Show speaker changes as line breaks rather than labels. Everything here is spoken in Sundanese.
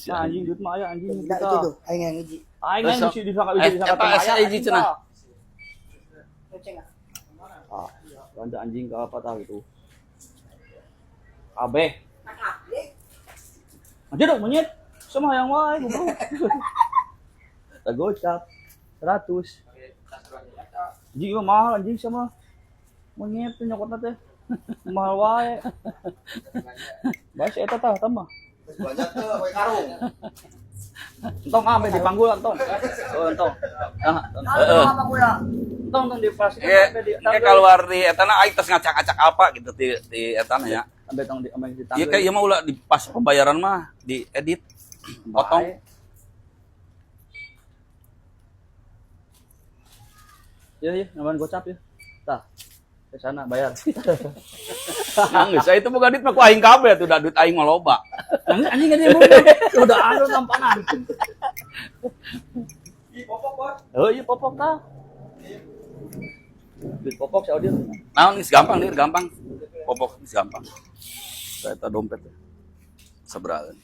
Nah, anjing duit mah aya anjing
Tidak
kita.
itu tuh, aing yang hiji.
Aing aing
Terus,
bisa disangka bisa disangka
eta
teu aya,
SIG
anjing,
cenah.
tah.
Ceng ah.
Ah, belanja anjing ke apa tah gitu. Kabeh. Anjir dong monyet. Sama yang wae goblok. Tak gocap. 100. Anjing mah mahal anjing sama monyet tuh nyokotna teh. Mahal wae. Bae si eta tah tambah.
Terus belanja tuh pakai karung.
Entong ah, di panggul entong. Oh, entong. Ah, entong.
Heeh.
Apa pula?
Entong entong di plastik
Iya,
sampai di
iya keluar di etana aing tos ngacak-acak apa gitu di etana ya.
Sampai tong di sampai di
Iya kayak ieu mah ulah di pas pembayaran mah diedit potong.
Iya, iya, nambahan gocap ya. Tah. Ke sana bayar.
Nah, geus itu boga duit mah ku aing kabeh atuh da duit aing mah loba.
Anjing anjing anjing udah anu tampanan.
Ih, popok, Bos.
Oh iya popok tah. Duit popok si Odil.
Naon geus gampang dir, gampang. Popok geus gampang. Saya eta dompet. Sabaraha.